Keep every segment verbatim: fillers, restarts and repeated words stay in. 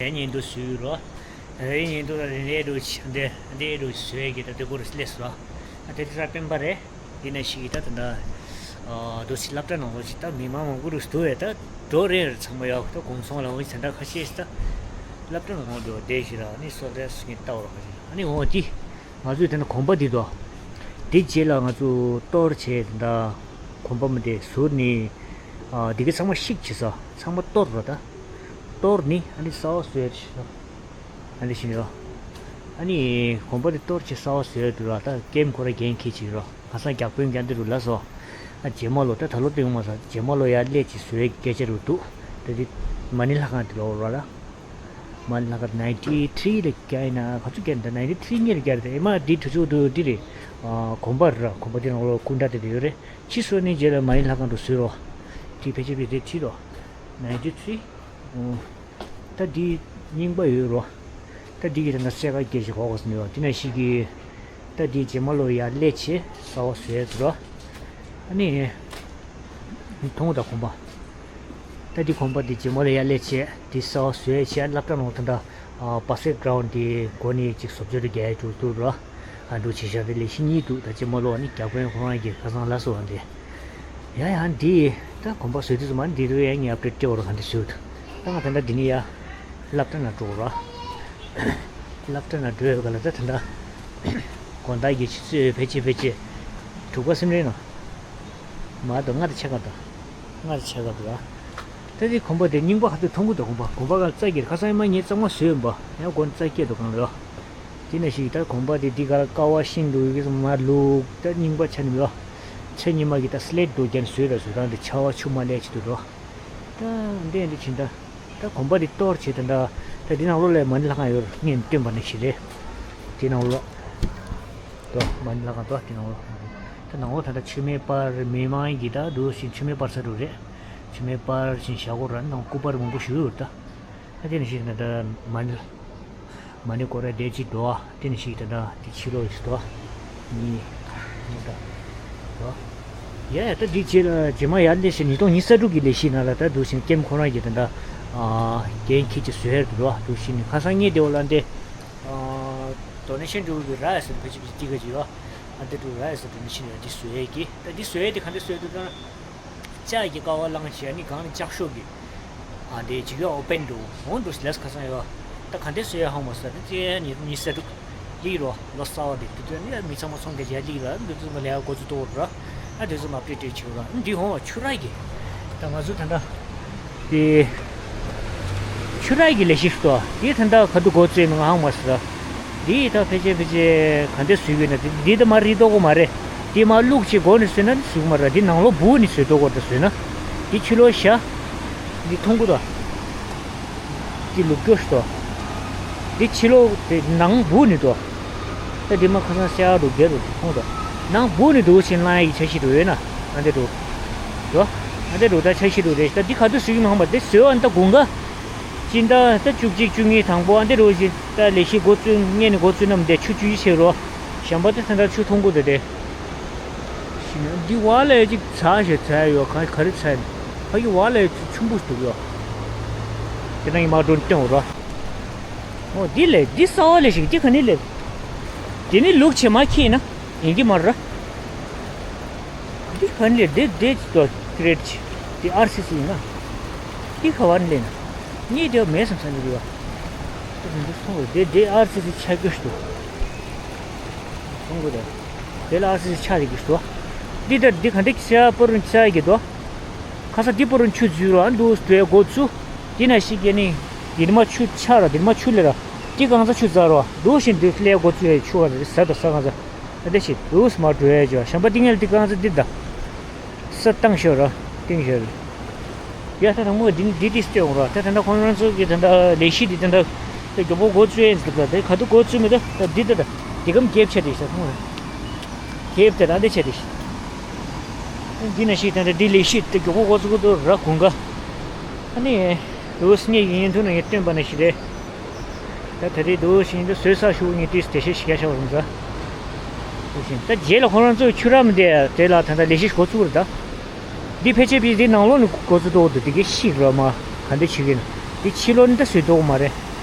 དེ་ཉིན་དུ་བཟོས་རོ། དེ་ཉིན་དུ་རེ་རེ་རུ་ཆ་འདི་འདི་རུ་བཟོས་ཀྱི་ད་དེ་གུ་རུ་སླེབས་སོ། ཨ་དེ་དུས་ས་སྤེན་པ་རེད། དེ་ནས་ཤི་ད་ད་ད་དུ་སི་སློབ་གྲྭ་ནང་ལོགས་ཤིག་ད་མི་མང་མང་པོ་རུ་སྡུག་བས། ད་འགྲོ་རེ་རེ་ཚང་མ་ཡོད་ད་གུང་སོང་ལ་འོང་ཚན་ད་ཁ་ཤས་ཤིག་ད་སློབ་གྲྭ་ནང་འགྲོ་བསྡད་ཤི་ར་ནི་སོ་རེ་སུ་ཉིན་ལྟ་བར་ཁ་ཤས་ཨ་ནི་འོང་དེ། ང་ཚོས་དེ་ན་གོམ་པ་འདི་དོ། དེ་རྗེས་ལ་ང་ཚོ་གཏོར་བྱས་དེ་འདྲ་གོམ་པ་མི་དེ་ཟུར་ནི། ཨ་དེ་གི་ཚང་མ་ཤིག་བྱེད་ས་ཚང་མ་གཏོར་རོ་ད། གཏོར་ནི་ཨ་ནི་གསར་བ་བཟོས་བྱེད་ས། ཨ་ནི་ཤིང་རོ། ཨ་ནི་གོམ་པ་དེ་གཏོར་བྱས་གསར་བ་བཟོས་འདུག་ར་ད་ཀེམ་ཁོ་ར་འགན་འཁྱེར་བྱེད་རོ་ཁ་སང་རྒྱག་དཔོན་རྒྱག་འདི་རུ་ལ་སོ། ཨ་རྗེས་མ་ལོ་ད་ད་ལོ་སྟོན་མ་ས་རྗེས་མ་ལོ་ཡར་སླེབས་ཀྱི་བཟོས་སྐད་ཆ་རུ་འདུག་ད་དེ་མ་ནི་ལྷ་ཁང་དེ་ལོ་རོ་ལ། མ་ལྷ་ཁང་ནའིན་ཊི་ཐི་རི་ལ་བརྒྱབ་ཡིན་ན་ག་ཚོད་བརྒྱབ་ཡིན་ད་ནའིན་ཊི་ཐི་རི་སྔོན་ལ་བརྒྱབ་རེད་ཨེ་མ་འདི་གྲུ་ཚུགས་འདུག་འདི་རེད། ཨ་གོམ་པ་ར་གོམ་པ་འདི་ནང་ལོགས་སྐུ་འདྲ་དེ་དེ་ཡོད་རེད། ཕྱི་སོ་ནས་རྗེས་ལ་མ་ཡིན་ལྷ་ཁང་དུ་བཟོས་རོགས། དེ་ཕལ་ཆེར་ཕལ་ཆེར་ཁྲིད་རོགས། ནའིན་ཊི་ཐི་རི། ཨོ། ད་འདི་རྙིང་པ་ཡོད་རོགས། ད་འདི་གི་ད་ན་སེ་ག་སྐད་ཅིག་གོ་གོ་སོང་ཡོད་འདི་ན་ཞིག་གི། ད་འདི་རྗེས་མ་ལོ་ཡར་སླེབས་བྱས་གསར་བ་བཟོས་ཡོད་རོགས། ཨ་ནི། མཐོང་ད་གོམ་པ། ད་འདི་གོམ་པ་འདི་རྗེས་མ་ལ་ཡར་སླེབས་བྱས་འདི་གསར་བ་བཟོས་བྱས་སློབ་གྲྭ་ནང་ད་ལྟ་བྷ་སི་ཀེཊ་གྷ་རའུན་འདི་སྒོ་ནས་ཅིག་བཟོ་བཅོས་རེ་རྒྱག་འགྲོ་འདུག་ར། ཨ་འགྲོ་བྱེད་བྱ་འདི་ལས་གཞི་གཉིས་འདུག་ད་རྗེས་མ་ལོ་ནི་རྒྱ་དཔོན་ཁོ་རང་གི་ཁ་སང་ལ་སོ་བ་འདི། ཡ་ཡ་འདི་ད་གོམ་པ་བཟོས་དུས་སུ་མ་འདི་རུ་ཡ་ངས་ཨབ་ཌེཊ་སྤྲད་བར་ག་འདི་བཟོས་འདུག་ད་ང་ད་ལྟ་འདི་ནས་ཡ་སློབ་གྲྭ་ནང་འགྲོ་ར། སློབ་གྲྭ་ནང་འགྲོ་ཡོད་ག་ལ་ད་ད་ལྟ། དགོང་དག་གི་ཆུ་ཚོད་ཕལ་ཆེར་ཕལ་ཆེར་དྲུག་པ་སེམས་རེད་ནོ། མ་གཏོགས་ལྔ་དང་ཕྱེད་ཀ་དང་། ལྔ་དང་ཕྱེད་ཀ་དང་། ད་དེ་གོམ་པ་དེ་རྙིང་པ་ཧ་ཏུ་མཐོང་གི་འདུག་གོམ་པ་གོམ་པ་ག་རྩ་གིར་ཁ་སང་ཡིན་མ་ངས་གཙང་མ་བཟོས་ཡོད་པ་ཡང་སྒོ་རྩ་སྐྱེས་འདུག་གང་ལ་ཡོད། དེ་ནས་ཞིག་ད་གོམ་པ་དེ་འདི་ག་ལ་ཀ་བ་ཤིང་འདུག་གི་མ་ལུག་ད་རྙིང་པ་ཆ་ནི་ཡོད། ཚེ་ཉི་མ་གི་ད་སི་ལེ་ཊི་འདུག་རྒྱན་བཟོས་ད་བཟོས་ད་འདི་ཆ་བ་ཆུ་མ་ལས་ཆི་འདུག་རོ། ད་འདི་འདི་ཕྱིན་ད། ད་གོམ་པ་འདི་གཏོར་བྱེད་ད་ད་ད་འདི་ནང་ལོགས་ལ་མ་ཎི་ལྷ་ཁང་ཡོད་རེད་ངས་སྟོན་པ་ནི་ཞིག་རེད། འདི་ནང་ལོགས། ད་མ་ཎི་ལྷ་ཁང་ད་འདི་ནང་ལོགས། ད་ནང་ལོགས་ད་ད་མཆོད་མེ་སྤར་མི་མང་གི་ད་འདུག་ཞིང་མཆོད་མེ་སྤར་ས་རུ་རེད། མཆོད་མེ་སྤར་ཞིང་བཞག་གོ་ར་ནང་སྐུ་པར་མང་པོ་ཞིག་ཡོད་རེད་ད། ད་འདི་ནི་ཞིག་ད་ད་མ་ཎི། མ་ཎི་སྐོར་ར་དེ་གཅིག་འགྲོ་བ་དེ་ནི་ཞིག་ད་ད་དེ་ཕྱི་ལོགས་ཤིག་འགྲོ་བ། གཉིས། གཉིས་ད། འགྲོ་བ། ཡ་ཡ་ད་འདི་རྗེས་ལ་རྗེས་མ་ཡར་ལས་ཤིག་ཉིས་སྟོང་ཉི་ཤུ་རྩ་དྲུག་གི་ལས་གཞི་ནང་ལ་ད་འདུག་ཞིང་ཀེམ་ཁོ་རང་གི་ད་ད། ཨ་འགན་འཁྱེར་གྱི་བཟོ་ཡར་འགྲོ་བ་འདུག་ཞིང་ནི་ཁ་སང་ངས་དེ་འོ་ལ་འདི། ཨ་ཌོ་ནེ་ཤན་འགྲོ་གི་ར་ཡ་ཟེར་ཕལ་ཆེར་ཕལ་ཆེར་ཏི་ག་ཅིག་ཡོད། ཨ་འདི་འགྲོ་ར་ཡ་ཟེར་ཌོ་ནེ་ཤན་ཡོད་འདི་བཟོ་ཡས་ཀྱི་ད་འདི་བཟོ་ཡས་དེ་ག་འདི་བཟོ་ཡས་འདུག་ད། ལྕགས་ཀྱི་ཀ་བ་བླངས་བྱས་ནི་གང་ནི་ལྕགས་ཤོག་གི་ཨ་འདི་ཇི་ག་ཨོ་པན་འགྲོ་འོང་འགྲོ་ལས་ཁ་སང་ཡོད། ད་ག་འདི་བཟོ་ཡས་ཧང་མ་ཟེར་ད་ཅི་ནི་ཉི་ཤུ་རྩ་དྲུག་ལི་རོ་ལོ་གསར་བ་འདི་དུས་དུས་ནི་མི་ཚང་མ་ཚོང་རྒྱག་བྱས་ལི་ར་འདི་ཚོ་ལས་འགོ་ཚུགས་གཏོང་ར། ཨ་འདི་ཚོ་མ་པྲི་ཏྲི་ཆུ་ར་འདི་ཧོང་བ་ཆུ་ར་གི་ད་ང་ཚོ་ད་ད། དེ། ཆུ་ར་གི་ལས་ཤིག་ཏོ། དེ་ད་ད་ག་དུ་འགོ་བཙུགས་མི་ཧང་མ་ཟེར། དེ་ད་ཕལ་ཆེར་ཕལ་ཆེར་ག་འདི་བཟོས་ཡོད་ན་དེ་དེ་ད་མ་རི་ཏོ་གོ་མ་རེད། དེ་མ་བླུགས་ཆེ་གོ་ནི་བཟོས་ན་བཟོས་གོ་མ་རེད། དེ་ནང་ལོ་བུ་ནི་བཟོས་ཏོ་གོ་ད་བཟོས་ན། དེ་ཕྱི་ལོ་ཤ། དེ་མཐོང་གོ་ད། དེ་ལུག་ཀྱོ་ཤི་ཏོ། དེ་ཕྱི་ལོ་དེ་ནང་བུ་ནི་ཏོ། ད་དེ་མ་ཁ་སང་སེ་ཨ་རུ་རྒྱ་རུ་མཐོང་ད། ནང་བུ་ནི་འདུག་ཕྱིན་ལང་ཡི་ཆ་ཤི་རུ་ཡོད་ན་ཨ་འདི་རུ། ཏོ། ཨ་འདི་རུ་ད་ཆ་ཤི་རུ་རེད་ད་དེ་ག་དུ་བཟོས་ཡོད་ན་ཧང་མ་དེ་བཟོས་ཨ་ད་དགུན་ཁ། སྤྱི་ཟླ་ད་བཅུ་གཅིག་བཅུ་གཉིས་དང་པོ་ཨ་འདི་རུ་བཞིན་ད་ལས་གཞི་འགོ་བཙུགས་སྔས་ནས་འགོ་བཙུགས་ནམ་དེ་ཆུ་བཅུ་བཞི་ཆེ་རོ། གཞན་པ་དེ་ད་ལྟ་ཆུ་མཐོང་གོ་དེ་དེ། ཤི་ན་འདི་བ་ལས་ཅིག་ཚ་ཞེ་ཚ་ཡོད་ག་ག་རེ་ཚ་ཡིན། ཕ་གི་བ་ལས་ཆུ་ཆུན་པོ་འདུག་ཡོད། དེ་ན་ཡི་མ་འགྲོ་སྟོན་འོ་རོ། འོ་འདི་ལས་འདི་ས་བ་ལས་ཤིག་འདི་ག་ནི་ལས། དེ་ནི་ལུག་ཆེ་མ་ཁྱེད་ན་ཡིན་གྱི་མ་ར། འདི་ག་ནི་ལས་འདི་འདི་ཅི་ཏོ་ཀི་རེད་ཅི། འདི་ཨར་སི་སི་ཡིན་ན། འདི་ག་བ་ནི་ལས་ན། གཉིས་དེ་མེད་སམ་ས་ནི་རེད་བ། འདི་སོང་བ་འདི་འདི་ཨར་སི་སི་ཆ་རྒྱུ་ཞིག་འདུག་སོང་གོ་རེད། དེ་ལ་ཨར་སི་སི་ཆ་རེ་གི་ཞིག་འདུག་འདི་ལྟར་འདི་ག་འདི་ཁྱི་ས་པོ་རུ་ཆ་གི་འདུག་ཁ་ས་འདི་པོ་རུ་ཆུ་འཛུལ་རོ་འདུག་འགྲོའི་འགོ་ཚུགས། འདི་ན་ཞིག་གི་ནི། འདི་མ་ཆུ་ཆ་ར་འདི་མ་ཆུ་ལེ་ར། འདི་གང་ས་ཆུ་ཛ་རོ་འདུག་བཞིན་འདི་ལས་འགོ་ཚུགས་ཡ་ཆུ་བ་རེད་ས་དང་ས་གང་ས། ད་འདི་ཞིག་འདུག་མ་འགྲོ་ཡ་ཅོ་ཤམ་པ་འདི་ངལ་འདི་གང་ས་འདི་ད། ས་བཏང་ཤོག་ར། བཏིང་ཤོག་ར། ཡ་ད་དང་མོ་འདི་འདི་འདི་སྟོན་ར་ད་ད་ད་ཁོང་རང་ཚོ་གི་ད་ད་ལས་གཞི་འདི་ད་ད་ད་མགྱོགས་པོ་འགོ་བཙུགས་ཡིན་ཟེར་ད་ད་ག་དུ་འགོ་བཙུགས་མི་ད་ད་འདི་ད་ད་འདི་གམ་རྒྱབ་ཆ་དེ་ཤ་ཐོང་ར། རྒྱབ་ད་ད་འདི་ཆ་དེ་ཤ། འདི་ན་ཞིག་ད་ད་འདི་ལས་གཞི་ད་མགྱོགས་པོ་འགོ་བཙུགས་དུ་ར་གུང་ག་ཨ་ནི་རུ་སྙེ་ཡིན་དུ་ན་ཡིན་སྟོན་པ་ན་ཞིག་རེད། ད་ད་རེས་འདུག་ཞིང་དུ་བཟོས་ས་ཞུགས་ཉིན་དུས་དེ་ཤེས་ཤིག་ཤ་བ་རུང་ཟ། འདུག་ཞིང་ད་རྗེས་ལ་ཁོ་རང་ཚོའི་ཆུ་རམ་དེ་དེ་ལ་ད་ལྟ་ལས་གཞི་འགོ་ཚུགས་རེད་ད། འདི་ཕལ་ཆེར་བི་འདི་ནང་ལོགས་ནས་འགོ་ཚུགས་ཏོག་འདུག་འདི་གའི་ཤིག་ར་མ་ག་འདི་བྱེད་ཀྱི་ན་འདི་ཕྱི་ལོགས་ནས་ད་བཟོས་ཏོག་མ་རེད།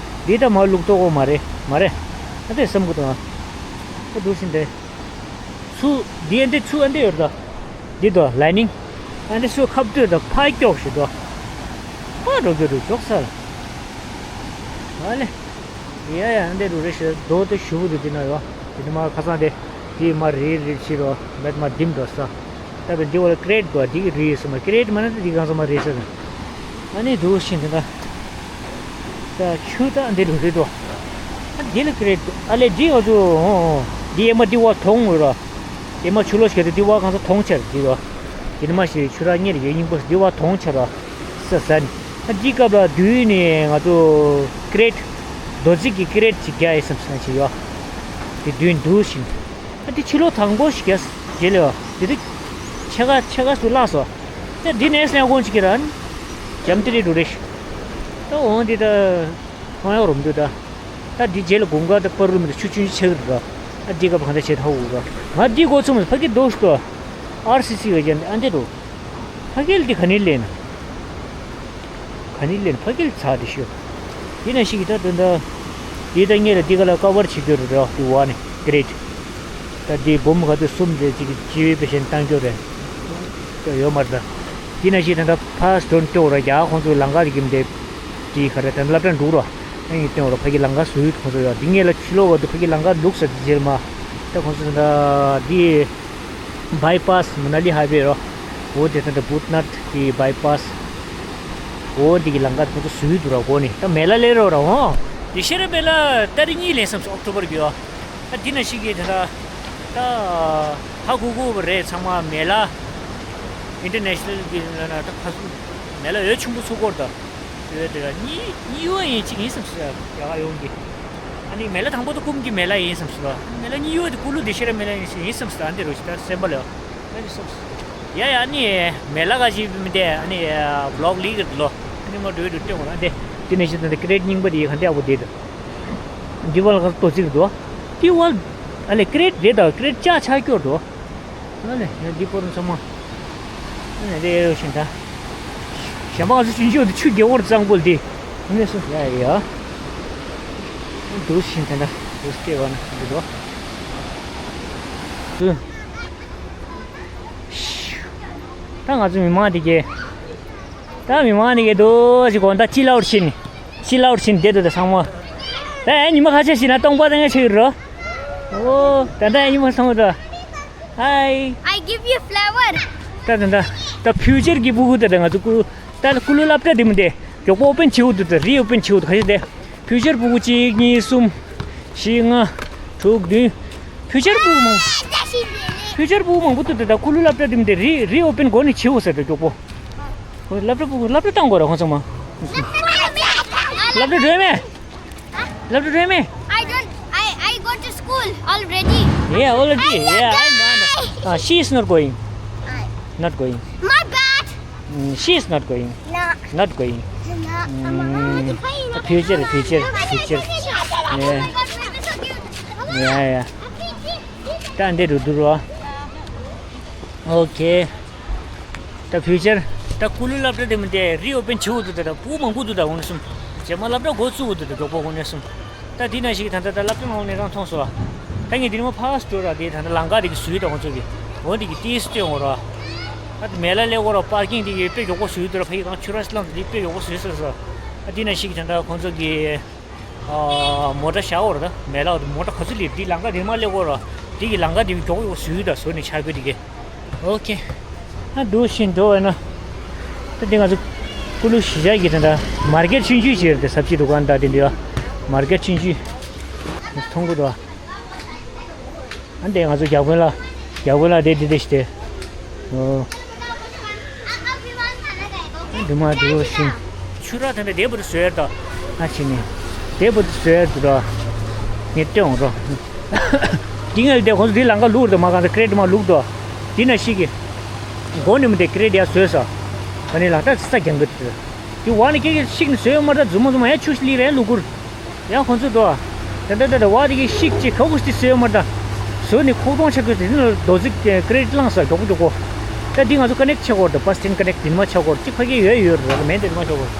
འདི་ད་མར་བླུག་ཐུབ་ཀྱི་མ་རེད། མ་རེད། ཨ་འདྲས་བསམ་གྱི་འདུག་ཨ། ཨ་འདུག་སེ་འདི། ཚུར་འདི་ཨ་འདྲས་ཚུར་ཨ་འདྲས་ཡོད་རེད་ད། འདི་དང་ལའི་ནིང་། ཨ་འདྲས་ཚུར་ཁ་བཏོད་དང་ཕར་ཀྱོག་ཞིག་འདུག་ཕར་འགྲོ་རྒྱུ་འདུག་ཀྱོག་ས་ལ། ཨ་ལེ། ཡ་ཡ་ཨ་འདྲས་འདུག་རེད་ཤག་རྡོ་དེ་ཞུ་བོ་འདུག་འདི་ན་ཡོད། འདི་ནས་མར་ཁ་སང་དེ། འདི་མར་རིལ་རིལ་བྱེད་རོགས་མེད་མར་ལྡེམ་འགྲོ་ས། ད་བས་འདི་བ་ལ་ཀི་རེ་ཊི་འདུག་འདི་གི་རིལ་ཡོད་ས་མ་ཀི་རེ་ཊི་མ་ན་ད་འདི་གང་ས་མ་རེད་ས་ད། ཨ་ནི་འདུག་ཤིང་དེ་ད། ད་ཆུ་ད་འདི་རུ་རེད་དོ། ཨ་འདི་ལ་ཀི་རེ་ཊི་ཨ་ལེ་འདི་ང་ཚོ་འོ་འོ། འདི་ཨེ་མ་འདི་བ་དོང་ངོ་ར། ཨེ་མ་ཆུ་ལོག་ཤེད་དུ་འདི་བ་གང་ས་དོང་ཆར་འདི་རོ། འདི་ནི་མ་ཤེས་ཆུ་ར་གཉེར་ཡོད་སྙིང་པོ་འདི་བ་དོང་ཆར་ར། ས་ས་ནི། ཨ་འདི་སྐབས་ལ་དུས་ནི་ང་ཚོ་ཀི་རེ་ཊི། རྡོ་རྩིག་གི་ཀི་རེ་ཊི་ཅིག་རྒྱག་ཡོད་བསམ་སོང་ཞིག་ཡོད། དེ་དུས་འདུག་ཤིང་། ཨ་འདི་ཕྱི་ལོ་དང་པོ་ཞིག་རྒྱ་རྗེས་ལ་ཡོད། དེ་དུས་ཕྱེད་ཀ་ཕྱེད་ཀ་སུ་བརླག་སོང་། ད་འདི་ནས་སླེབས་དགོངས་ཅིག་གི་ར་ནི། འཇམ་ཏི་རི་འགྲོ་རེ་ཤི། ད་འོང་འདི་ད་མཐོང་ཡག་རུ་མི་འདུག་ད། ད་འདི་རྗེས་ལ་དགུན་ཁ་ད་པར་རུ་མི་འདུག་ཆུ་ཆུན་ཆུ་ཆགས་གི་འདུག་ད་འདི་སྐབས་གང་འདྲ་བྱེད་ཐུབ་འོ་ར། ང་འདི་འགོ་ཚུགས་མི་ཕ་གི་འདུག་ཤི་ཏོ། ཨར་སི་སི་བས་ཀྱང་ཨ་འདི་འགྲོ། ཕ་གིར་འདི་ག་ནས་ལེན་ན། ག་ནས་ལེན་ཕ་གིར་ཚར་དེ་ཤོད། དེ་ནས་ཤིག་ད་དོན་དག་འདི་ད་ངས་ལ་འདི་ག་ལ་ཀ་བར་བྱེད་རྒྱུ་རེད་ར་འདི་བ་ནས་ཀི་རེ་ཊི། ད་འདི་སྦོམ་ག་དུས་གསུམ་རེད་ཅིག་གི་ཅི་བའི་པེ་ཤན་བཏང་རྒྱུ་རེད། ད་ཡོད་མ་རེད་ད། དེ་ནས་ཤིག་ད་ད་ཕ་སི་ཊོན་སྤྲོད་ར་རྒྱ་ཁོང་ཚོའི་ལམ་ཁ་རེ་གིམ་དེ། དེ་ག་རེ་ད་སློབ་གྲྭ་འགྲོ་ར། ཨ་ཡིན་སྟོན་ར་ཕ་གི་ལམ་ཁ་བཟོས་ཁོང་ཚོ་ཡོད་འདི་ངས་ལ་ཕྱི་ལོགས་ག་དུས་ཕ་གི་ལམ་ཁ་འདུག་ས་དེ་རྗེས་མ། ད་ཁོང་ཚོ་ད་འདི། བྷའི་པཱ་སི་མ་ན་ལི་ཧའི་ཝེ་རོ། འོ་དེ་ད་ད་བུད་ནཱཐ་གི་བྷའི་པཱ་སི། འོ་དེ་གི་ལམ་ཁ་ཁོ་ཚོ་བཟོས་འདུག་ར་གོ་ནི་ད་མེ་ལ་སླེབས་རོགས་ར་འོ། དེ་ཤེས་རབ་མེ་ལ་ཏ་རིག་གཉིས་ལེན་བསམ་སོང་ཨོག་ཊོ་བར་གི་ཡོ། ད་འདི་ན་ཞིག་གི་ད་ད་ད་ཧ་གོ་གོ་བ་རེད་ཚང་མ་མེ་ལ། ཨིན་ཊར་ནེ་ཤ་ནལ་གི་ན་ད་ཁ་སུ་མེ་ལ་འོད་ཆུང་པོ་ཚུགས་སྐོར་ད། ཡོད་དེ་ར་གཉིས་གཉིས་ཡོད་ཡིན་གཅིག་ཡིན་བསམ་སོང་ཡ་ག་ཡོང་གི། ཨ་ནི་མེ་ལ་དང་པོ་དུ་ཀུམ་གྱི་མེ་ལ་ཡིན་བསམ་སོང་། མེ་ལ་གཉིས་ཡོད་དེ་ཀུ་ལུ་དེ་ཤེས་ར་མེ་ལ་ཡིན་ཡིན་བསམ་སོང་། ཨ་འདི་རུ་ཞིག་ད་སེམས་པ་ལ་ཡ་ནི་བསམ་སོང་། ཡ་ཡ་ཨ་ནི་མེ་ལ་ག་ཞིག་མི་དེ་ཨ་ནི་བི་ལོག་ལིག་གི་ལོ་ཨ་ནི་མ་འགྲོ་འགྲོ་སྟོན་གོ་ན་དེ་དེ་ནས་ཤིག་ད་ཀི་རེ་ཊི་རྙིང་པ་དེ་ཡི་ག་འདི་ཨ་བོ་དེ་དུ་འདི་བ་ལ་ག་ཏོ་ཚིག་འདུག་དེ་བ་ཨ་ལེ་ཀི་རེ་ཊི་རེད་ད་ཀི་རེ་ཊི་ལྕགས་ཆགས་སྐྱོར་འདུག་ཨ་ལེ་ཡ་འདི་པོ་རུ་ཚང་མ། ཨ་ནི་རེ་རེ་བཞིན་ད། གཞན་པ་ང་ཚོ་ཆུང་ཆུང་དུ་ཆུ་རྒྱལ་བོར་གཙང་པོ་འདི། ཨ་ནི་སུ་ཡ་ཡ། འདུག་བཞིན་ད་ད་འདུག་སྟེ་བ་ན་འདི་འདུག་ད་ང་ཚོ་མི་མང་དེ་གས། ད་མི་མང་དེ་གས་འདུག་ཅིག་གོ་ད་ཅི་ལའོ་ཤིན། ཅི་ལའོ་ཤིན་དེ་འདུག་ད་ཚང་མ། ད་ཨེ་ཉི་མ་ཁ་ཆེ་ཞིག་ན་སྟོང་པ་ད་ང་ཆེ་རོ། ཨོ། ད་ད་ཨེ་ཉི་མ་སོང་ད། Hi. I give you flower. ད་ད་ད་ད་ཕིའུ་ཅར་གྱི་ཕྲུ་གུ་ད་ད་ང་ཚོ་ཀུ་ད་ཀུ་ལུ་སློབ་གྲྭ་དེ་མི་དེ་མགྱོགས་པོ་ཨོ་པན་བྱེད་འུ་འདུག་ད་རི་ཨོ་པན་བྱེད་འུ་འདུག་ག་ཞིག་དེ་ཕིའུ་ཅར་ཕྲུ་གུ་གཅིག་གཉིས་གསུམ་བཞི་ལྔ་དྲུག་བདུན་ཕིའུ་ཅར་ཕྲུ་གུ་མང་ཕིའུ་ཅར་ཕྲུ་གུ་མང་པོ་འདུག་ད་ད་ཀུ་ལུ་སློབ་གྲྭ་དེ་མི་དེ་རི་རི་ཨོ་པན་འགོ་ནས་བྱེད་འུ་ཟེར་ད་མགྱོགས་པོ་ཁོ་སློབ་གྲྭ་ཕྲུ་གུ་སློབ་གྲྭ་བཏང་དགོས་ར་ཁོང་ཚང་མ་སློབ་གྲྭ་འགྲོ་མེད། Love to dream it. I don't. I I go to school already. Yeah, already. Yeah, I know. I know. Uh, she is not going. Not going. My bad. Mm, she is not going. No. Not going. No. Mm, the future, future, future. Yeah. Yeah, yeah. ད་འདི་རུ་འདུག་རོ། Okay. ད་ཕིའུ་ཅར། ད་ཀུ་ལུ་སློབ་གྲྭ་དེ་མི་དེ་རི་ཨོ་པན་བྱེད་འུ་འདུག་ད་ད་ཕྲུ་གུ་མང་པོ་འདུག་ད་འོ་ན་གསུམ། རྗེས་མ་སློབ་གྲྭ་འགོ་བཙུགས་འུ་འདུག་ད་མགྱོགས་པོ་འོ་ན་གསུམ། ད་དེ་ན་ཞིག་ད་ད་ད་སློབ་གྲྭ་ནང་ནས་རང་མཐོང་སོང་བ། ད་ངས་དེ་ནས་མ་ཕར་སྤྲོ་ར་དེ་ད་ད་ལམ་ཁ་དེ་གི་བཟོས་ད་ཁོང་ཚོ་གི། འོ་དེ་གི་ཏིས་སྟོན་འོ་ར། ད་མེ་ལ་ལས་འོ་ར་པར་ཀིང་དེ་གི་དཔེ་མགྱོགས་པོ་བཟོས་འདུག་ར་ཕ་གི་གང་ཆུ་ར་སི་ལང་དེ་དཔེ་མགྱོགས་པོ་བཟོས་ཟེར་སོ། ད་དེ་ན་ཞིག་ད་ད་ཁོང་ཚོ་གི། ཨ། མོ་ཊ་བཞག་འོ་ར་ད་མེ་ལ་འོ་དེ་མོ་ཊ་ག་ཚོད་ལེབ་དེ་ལམ་ཁ་དེ་མ་སླེབས་འོ་ར། དེ་གི་ལམ་ཁ་དེ་མགྱོགས་མགྱོགས་བཟོས་ད་བཟོས་ནས་ཆག་གི་དེ་གི། Okay. ཨ་འདུག་བཞིན་འགྲོ་བས་ན། ད་འདི་ང་ཚོ་ཀུ་ལུ་གཞིས་ཆགས་ཀྱི་ད་ད་མར་ཀེ་ཊི་ཆུང་ཆུང་ཞིག་རེད་དེ་སབ་ཇི་དུ་ཀན་ད་དེ་འདི་ཡ། མར་ཀེ་ཊི་ཆུང་ཆུང་། མཐོང་གི་འདུག་ཨ་འདི་ང་ཚོ་རྒྱ་དཔོན་ལ། རྒྱ་དཔོན་ལ་དེ་འདི་འདི་ཞིག་དེ། ཨོ། འདི་མ་འདུག་ཤིང་། ཆུ་ར་དེ་འདྲ་དེ་བར་བཟོས་ད། ཨ་ཕྱི་ནས། དེ་བར་བཟོས་འདུག་ར། ངས་སྟོན་འོང་རོ། འདི་ངས་དེ་ཁོང་ཚོ་འདི་ལམ་ཁ་བླུགས་འདུག་མ་གང་ཚ་ཀི་རེ་ཊི་མ་བླུགས་འདུག་འདི་ན་ཤི་གི། མགོ་ནས་མི་དེ་ཀི་རེ་ཊི་ཡ་བཟོས་ས། ཨ་ནི་ལག་ཏག་ས་རྒྱང་གི་འདུག་འདི་བ་ནི་ཁྱེད་ཀྱིས་ཤིག་ནས་བཟོས་ཡོད་མ་རེད་ད་རྫུན་མ་རྫུན་མ་ཡ་ཆུ་ཤི་ལི་རེད་ལུ་གུར། ཡང་ཁོང་ཚོས་དོ། ད་ད་ད་ད་བ་དེ་གི་ཤིག་ཅིག་ག་གུ་སྟི་སེ་མར་ད། བཟོ་ནི་ཁོག་སྟོང་ཆགས་ཀྱི་དེ་ནི་རྡོ་རྫིག་ཀི་རེ་ཊི་བླངས་ས་མགྱོགས་པོ་མགྱོགས་པོ། ད་འདི་ང་ཚོ་ཀ་ནེག་ཆགས་ཀྱི་ཡོད་རེད། བ་སི་ཊན་ཀ་ནེག་འདི་མ་ཆགས་ཀྱི་ཡོད་རེད། གཅིག་ཕ་གི་ཡོད་ཡོད་རེད་མེད་འདི་མ་ཆགས་ཀྱི་ཡོད་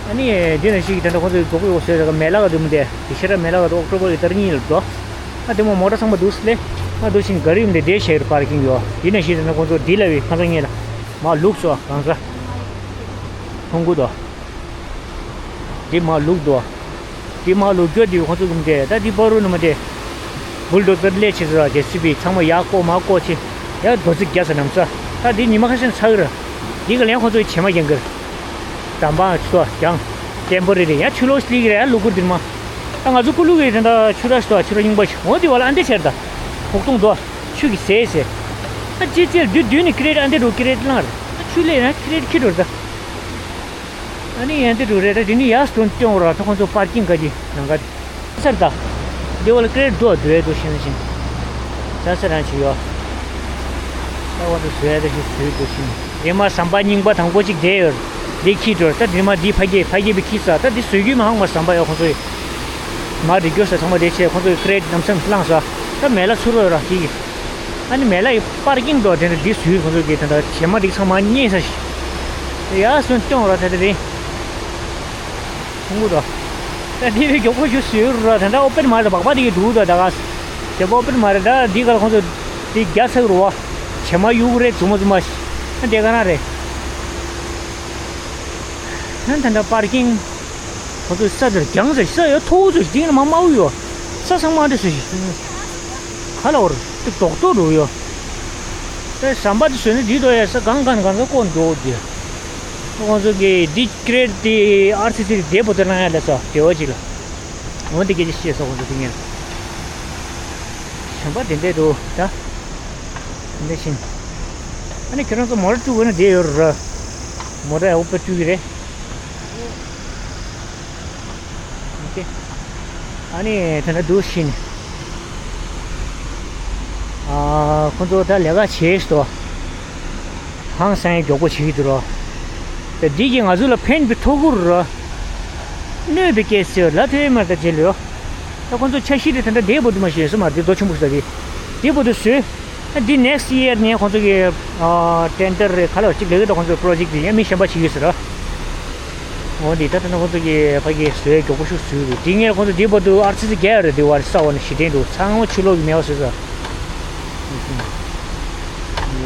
རེད། ཨ་ནི་འདི་ནང་བཞིན་གྱི་དེ་འདྲ་ཁོང་ཚོའི་མགྱོགས་པོ་ཡོད་ཟེར་ར་མེ་ལ་ག་འདུག་མི་འདི་དེ་ཤེས་ར་མེ་ལ་ག་འདུག་ཨོག་ཊོ་བར་གྱི་ཏ་རིག་གཉིས་ལ་འགྲོ། ཨ་དེ་མོ་མོ་ཊ་ཚང་མ་འདུག་སླེ། ཨ་འདུག་བཞིན་ག་རི་ཡུམ་དེ་དེ་ཤེས་ར་པར་ཀིང་ཡོད། འདི་ནང་བཞིན་དེ་འདྲ་ཁོང་ཚོ་འདི་ལ་བའི་ཁ་སང་ངེད་ལ་མ་ལུག་སོ་གང་ས་ཁོང་གུ་དོ། འདི་མ་ལུག་དོ། འདི་མ་ལུག་རྒྱུ་འདི་ཁོང་ཚོ་གུམ་དེ་ད་འདི་པ་རུ་ནུ་མ་དེ། བུལ་ཌོ་ཛར་སླེ་ཆེ་ཟེར་བ་དེ་སི་པི་ཚང་མ་ཡག་ཀོ་མ་ཀོ་ཆེ། ཡ་རྡོ་རྩིག་རྒྱ་ས་ནམ་ས། ད་འདི་ཉི་མ་ཁ་ཤས་ཚ་གི་ར། འདི་ག་ལན་ཁོང་ཚོ་ཡི་བྱེ་མ་རྒྱང་གི་ར། དམ་པ་ཚོ་ཀྱང་། ཊེམ་པོ་རེ་རེ་ཡང་ཆུ་ལོག་སླེ་གི་རེད་ཡ་ལུ་གུར་འདིར་མ། ད་ང་ཚོ་ཀུ་ལུ་གི་དེ་འདྲ་ཆུ་ར་ཞིག་ཏོ་ཆུ་ར་རྙིང་པ་ཞིག་འོ་འདི་བ་ལ་ཨ་འདྲ་ཆེར་ད། བོག་ཐུང་དོ། ཆུ་གི་ཟས་ཟས། ད་ཅི་ཅེར་དུས་དུས་ནི་ཀི་རེད་ཨ་འདྲ་འགྲོ་ཀི་རེད་ལངས་ར། ད་ཆུ་ལས་ན་ཀི་རེད་ཁྱི་འགྲོ་ར་ད། ཨ་ནི་ཡན་དེ་འགྲོ་རེད་ད་དེ་ནི་ཡ་སྟོན་སྟོན་ར་ད་ཁོང་ཚོ་པར་ཀིང་ག་གི་ནང་ག། སར་ད། འདི་བ་ལ་ཀི་རེད་འགྲོ་འགྲོ་ཡ་འགྲོ་ཤེས་ན་ཤེས། ད་ས་རང་ཞིག་ཡོད། ད་བ་ད་བཟོ་ཡ་ད་ཞིག་བཟོས་འགྲོ་ཤེས། རེ་མ་ཟམ་པ་རྙིང་པ་དང་པོ་གཅིག་བསྡད་ཡོད། འདི་ཁྱི་འགྲོ་ད་དེ་མ་འདི་ཕ་གི་ཕ་གི་བི་ཁྱི་ས་ད་འདི་བཟོས་རྒྱུ་མ་ཧང་མ་ཟམ་པ་ཡོད་ཁོང་ཚོ་ཡི། མ་རིག་རྒྱུ་ས་ཚང་མ་དེ་ཆེ་ཁོང་ཚོ་ཡི་ཀི་རེད་རྣམ་སེམས་བླངས་ས། ད་མེ་ལ་ཚུར་རོ་ར་ཁྱི་གི། ཨ་ནི་མེ་ལ་ཡི་པར་ཀིང་འགྲོ་དེ་ནི་འདི་བཟོས་ཁོང་ཚོ་གི་དེ་འདྲ་བྱེ་མ་འདི་ཚང་མ་རྙེད་ས་ཞིག་ཡ་སོན་སྟོན་ར་ད་དེ་རེད། ཁུང་བུ་དང་། ད་འདི་བའི་མགྱོགས་པོ་ཞུ་ཟེར་ར་ད་ད་ཨོ་པན་མ་རེད་ད་སྦག་སྦག་དེ་གི་འདུག་ད་ད་ག་ཞེ་པོ་ཨོ་པན་མ་རེད་ད་འདི་ག་ལ་ཁོང་ཚོ་འདི་རྒྱ་ཚ་གི་རུ་བ་བྱེ་མ་གཡུག་རེད་རྫུན་མ་རྫུན་མ་ཞིག་ད་དེ་ག་ན་རེད། ད་ད་ད་པར་ཀིང་ཁོང་ཚོ་ས་དེར་རྒྱང་ཟེར་ས་ཡོད་མཐོ་བོ་ཚོ་ཞིག་འདི་ག་ན་མ་དམའ་བོ་ཡོད་ས་ཚང་མ་འདྲ་སུ་ཞིག་ག་ལ་བར་དེ་རྡོག་རྡོག་རུ་ཡོད་ད་ཟམ་པ་དེ་བཟོས་ན་འདི་དོ་ཡ་ས་གང་གང་གང་ས་ཀོ་འགྲོ་འདི། ཁོང་ཚོ་གིས་འདི་ཀི་རེད་དེ་ཨར་སི་སི་དེ་བོ་དེ་ལ་ཡ་ལ་ས་དེ་བ་ཅིག་ལ། འོ་འདི་སྐད་ཆ་བཤད་ས་ཁོང་ཚོ་དེ་ངས། གཞན་པ་དེ་འདྲས་འདུག་ད། འདི་བཞིན། ཨ་ནི་ཁྱེད་རང་ཚོ་མོ་ཊ་བཀྲུ་དགོས་ན་དེ་ཡོད་ར། མོ་ཊ་ཡག་པོ་བཀྲུ་གི་རེད། ཨོ་ཁེ། ཨ་ནི་དེ་འདྲ་འདུག་བཞིན། ཨ་ཁོང་ཚོ་ད་ལས་ཀ་བྱེད་སོ། ཧང་སང་མགྱོགས་པོ་བྱེད་ཀྱི་འདུག་རོ། ད་འདི་གིས་ང་ཚོ་ལ་ཕན་པའི་ཐོག་ཁུར་རོ། གནོད་པའི་སྐད་ཟེར་ལ་ཐོས་མ་ད་བྱེད་ལོ། ད་ཁོང་ཚོ་འཆར་གཞི་དེ་ད་ལྟ་འདས་པོ་དུ་མ་ཤེས་སོ་མ་དེ་རྡོ་ཆེན་པོ་ཞིག་ད་གི། འདས་པོ་དུ་བཟོས། ད་འདི་next year ནས་ཁོང་ཚོ་གི་ཨ་ཊེན་ཌར་རེད་ག་ལ་གཅིག་ལས་ཀ་ད་ཁོང་ཚོ་པྲོ་ཇེག་དེ་ཡང་མི་གཞན་པ་བྱེད་ཀྱི་ཟེར་རོ། འོ་འདི་ད་ལྟ་ན་ཁོང་ཚོ་གི་ཕ་གི་བཟོས་མགྱོགས་པོ་ཤུགས་བཟོས་རེད་འདི་ངས་ཁོང་ཚོ་འདི་བར་དུ་ཨར་ཚི་ཚི་རྒྱག་ཡོད་རེད་འདི་བར་ས་འོག་ནས་ཞི་བདེ་འདུག་ཚང་མ་ཆུ་ལོག་གི་མེད་པ་བཟོས་ས། ཡ།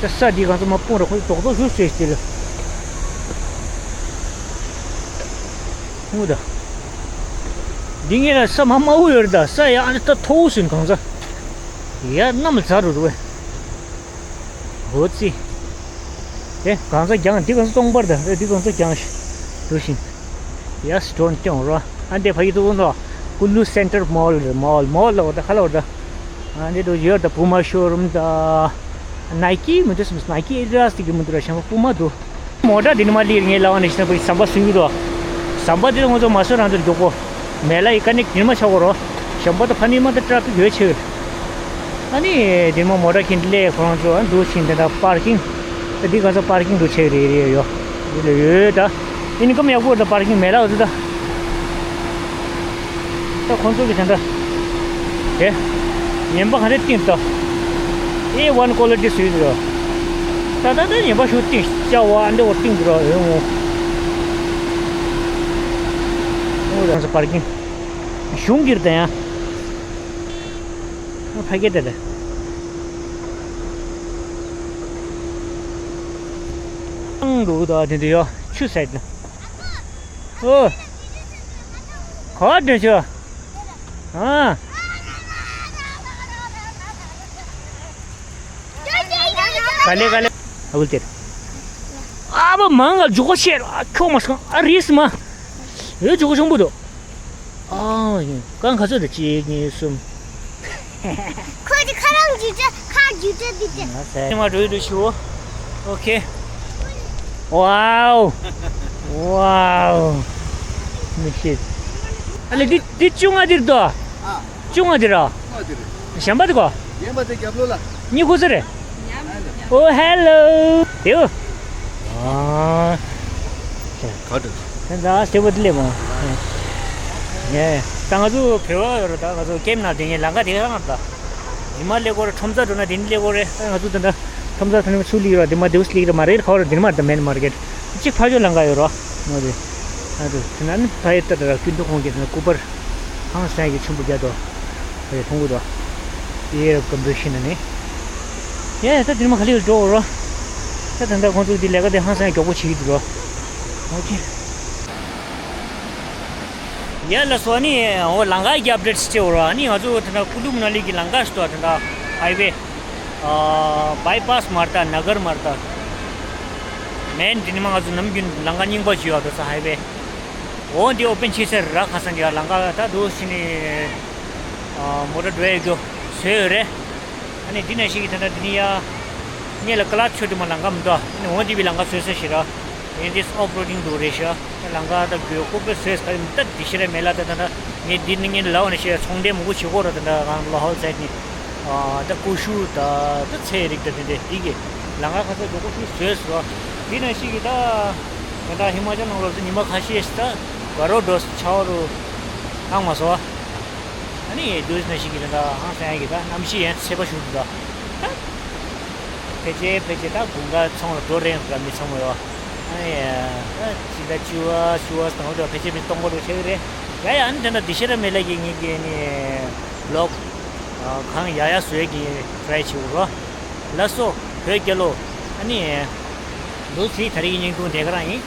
ད་ས་འདི་གང་ཚོ་མ་སྤུངས་ར་ཁོང་ཚོ་རྡོག་རྡོག་ཤུགས་བཟོས་ཞིག་ལ། ཧུ་ད། འདི་ངས་ལ་ས་མ་དམའ་བོ་ཡོད་རེད་ད་ས་ཡ་ཨ་ནི་ད་མཐོ་བོ་ཟིན་གང་ཚ། ཡ་གནམ་ལ་འཛར་འགྲོ་འདུག་བས། འོ་ཙི། དེ་གང་ཚ་རྒྱང་འདི་གང་ཚ་སྟོང་པར་དང་རེད་འདི་གང་ཚ་རྒྱང་ཞིག་འགྲོ་བཞིན། ཡ་སི་ཌོན་ཀྱང་ར་ཨ་འདི་ཕ་ཡི་ཏུ་ནོ། ཀུ་ལུ་སེན་ཊར་མོལ་རེད་མོལ་མོལ་ལ་བ་ད་ཁ་ལ་བ་ད། ཨ་འདི་དུ་ཡོད་ད་པུ་མ་ཤོ་རུམ་ད། ནའི་ཀི་མི་འདུག་སམ་ནའི་ཀི་ཨེ་ཌི་ཌ་སི་དེ་གི་མི་འདུག་ར་ཤམ་པ་པུ་མ་འདུག་མོ་ཊ་འདི་ནི་མ་ལིར་ངའི་ལ་བ་ནི་ཤི་ན་པའི་ཟམ་པ་སུ་ཡུ་རོ། ཟམ་པ་འདི་ལ་ང་ཚོ་མ་སོ་རང་ཚོར་མགྱོགས་པོ། མེ་ལ་ཡི་ཀ་ནི་ཉི་མ་ཆག་གོ་རོ། ཞོན་པ་ད་ཕ་ནི་མ་ད་ཊ་ཕིག་ཡོད་ཆེ་གི། ཨ་ནི་འདི་མ་མོ་ཊ་ཁྱིམ་ལས་ཁོ་རང་ཚོ་འདུག་ཕྱིན་དེ་འདྲ་པར་ཀིང་། ད་འདི་ག་ཚོ་པར་ཀིང་འདུག་ཆེ་རེ་རེ་ཡོད། འདི་ལ་ཡོད་ད། ཨིན་ཀམ་ཡག་པོ་ད་པར་ཀིང་མེ་ལ་འོ་ད། ད་ཁོང་ཚོ་གི་དེ་འདྲ། དེ། ཉན་པ་ག་རེ་བཏིང་ད། ཨེ་ཝན་ཀོ་ལི་ཊི་སུས་འདུག་ད་ད་ད་ཉན་པ་ཞུ་བཏིང་བྱ་བ་འདི་འོ་བཏིང་འདུག་ར་ཡོང་ངོ་། འོ་ད་ཁོང་ཚོ་པར་ཀིང་། གཞུང་གིར་ད་ཡང་། ཕ་གི་དེ་ལ། ཨང་འགྲོ་གི་འདུག་དེ་འདྲ་ཡོད་ཆུ་སེད་ན། ཨོ། ག་དེ་ཆུ། ཨ། ག་ལེ་ག་ལེ། ཨ་བུལ་ཏེ། ཨ་བ་མང་ང་འཇོག་ཤེར་ཨ་ཁྱོ་མ་སང་ཨ་རིས་མ། ཨེ་འཇོག་ཆང་བུ་དོ། ཨང་། གང་ག་ཚོད་དུ་གཅིག་གཉིས་གསུམ། ཁོ་ཅི་ཁ་རང་ཇུ་ཅེ་ཁ་ཇུ་ཅེ་དི་ཅེ། ང་ཟེར། ཉི་མ་འགྲོ་ཡི་འགྲོ་ཤི་འོ། ཨོ་ཁེ། ཝའོ། ཝའོ། མི་ཤེས། ཨ་ལེ་འདི་འདི་བཅོ་ལྔ་འདིར་དོ། ཨ། བཅོ་ལྔ་འདིར་ར། བཅོ་ལྔ་འདིར། གཞན་པ་འདི་གོ། གཞན་པ་དེ་རྒྱབ་ལོགས་ལ། གཉིས་ཁུ་ཚུར་རེད། ཨོ་ཧེ་ལོ། དེའུ། ཨ། ག་འདྲ། དེ་འདྲ་ཞེ་པོ་དེ་ལས་མ། ངས་ད་ང་ཚོ་བོད་པ་ཡོད་རེད་ད་ང་ཚོ་ཀེམ་ནང་དེ་ངས་ལམ་ཁ་དེ་ག་ནང་ད། ཉི་མ་སླེབས་ཀྱི་རེད་ཁྲོམ་ས་འགྲོ་ན་དེ་ནས་སླེབས་ཀྱི་རེད་ད་ང་ཚོ་དེ་འདྲ་ཁྲོམ་ས་ཐོན་ནས་ཚུར་སླེབས་ཀྱི་རེད་དེ་མ་དེའུ་སླེབས་ཀྱི་རེད་མ་རེད་ཁ་བ་རེད་དེ་མ་ད་མེན་མར་ཀེཊ་གཅིག་ཕ་ཇོ་ལམ་ཁ་ཡོད་རེད། ང་རེ། ང་རེ་དེ་ན་ནི་ཕ་ཡི་ཏ་ཏ་ར་ཀུན་ཏུ་ཁོང་གི་དེ་ན་སྐུ་པར་ཧང་སང་གི་ཆེན་པོ་རྒྱ་དོ། ཕ་ཡི་མཐོང་གི་དོ། ཡེ་རབ་གམ་དོ་ཤི་ན་ནི། ཡ་ད་དེ་ནི་མ་ཁ་ལི་འགྲོ་འོ་རོ། ད་ད་ད་ཁོང་ཚོ་དེ་ལས་ཀ་དེ་ཧང་སང་མགྱོགས་པོ་བྱེད་ཀྱི་འདུག་རོ། ཨོ་ཁེ། ཡ་ལ་སོ་ནི་འོ་ལང་ཀ་གི་ཨབ་ཌེཊ་སི་ཅེ་འོ་རོ། ཨ་ནི་ང་ཚོ་ད་ད་ཀུ་ལུ་མ་ན་ལི་གི་ལང་ཀ་ཞིག་འདུག་ད་ད་ཧའི་ཝེ། ཨ་བྷའི་པཱ་སི་མ་རེད་ད་ན་གར་མ་རེད་ད། མེན་དེ་ནི་མ་ང་ཚོ་ནམ་རྒྱུན་ལང་ཀ་རྙིང་པ་ཅིག་ཡོད་དོ་ས་ཧའི་ཝེ། འོ་འདི་ཨོ་པན་བྱས་ཚར་ར་ཁ་སང་གི་ཡ་ལང་ཀ་ད་དུ་ཤི་ནི། ཨ་མོ་ཊ་འགྲོ་ཡ་རྒྱུ་བཟོས་ཡོད་རེད། ཨ་ནི་འདི་ནང་བཞིན་གྱི་ད་ལྟ་འདི་ནི་ཡ། ངས་ལ་ཀ་ལ་ཆོས་དུ་མ་ལང་ཀ་མི་འདུག་ཨ་ནི་འོ་འདི་བི་ལང་ཀ་བཟོས་ས་ཞིག་ར། ངས་འདི་ཨོཕ་རོ་ཌིང་འདུག་རེད་ཤག་ད་ལང་ཀ་ད་རྒྱུ་ལྐོག་པའི་བཟོས་ས་ད་འདི་ཤི་ར་མེད་ལ་ད་ད་ད་ངས་འདི་ནི་ངས་ལ་འོ་ནི་ཤི་ར་ཚོང་འབྲེལ་མང་པོ་བྱེད་དགོས་ར་ད་ད་ང་ལ་ཧོལ་སེལ་ནི། ཨ་ད་ཀུ་ཤུ་ད་ད་ཚལ་རིགས་ད་དེ་འདྲ་འདི་གི་ལང་ཀ་ཁ་ཚ་རྒྱུ་ཀུ་ཤུ་བཟོས་སོ། འདི་ནང་བཞིན་གྱི་ད་ད་ད་ཧི་མ་ཅལ་ནང་ལོགས་སུ་ཉི་མ་ཁ་ཤས་ཤིག་ད་ག་རོ་འགྲོ་ཆ་བ་རུ་ལངས་མ་སོང་། ཨ་ནི་དུས་ནང་བཞིན་གྱི་ད་ད་ཧང་སང་ཡ་གི་ད་གནམ་གཤིས་ཡང་ཚད་པ་ཞུ་འདུག་ད། ཕལ་ཆེར་ཕལ་ཆེར་ད་དགུན་ཁ་ཚོང་ལ་འགྲོ་རན་ར་མི་ཚང་མ་ཡོད། ཨ་ནི་ད་ཕྱི་ཟླ་བཅུ་པ་བཅུ་པ་དང་པོ་དེ་ཕལ་ཆེར་མི་སྟོང་པ་རུ་ཆགས་ཀྱི་རེད། ཡ་ཡ་ཨ་ནི་ད་ད་འདི་ཤེས་ར་མེད་ལ་གི་ངེད་ཀྱི་ནི་བི་ལོག་གང་ཡ་ཡ་བཟོས་ཀྱི་ཊ་རའི་བྱེད་འོ་རོ། ལགས་སོ་བོད་རྒྱལ་ལོ། ཨ་ནི་འདུག་སེ་ད་རེས་ཀྱི་བརྙན་ཐུང་དེ་ག་རང་ཡིན།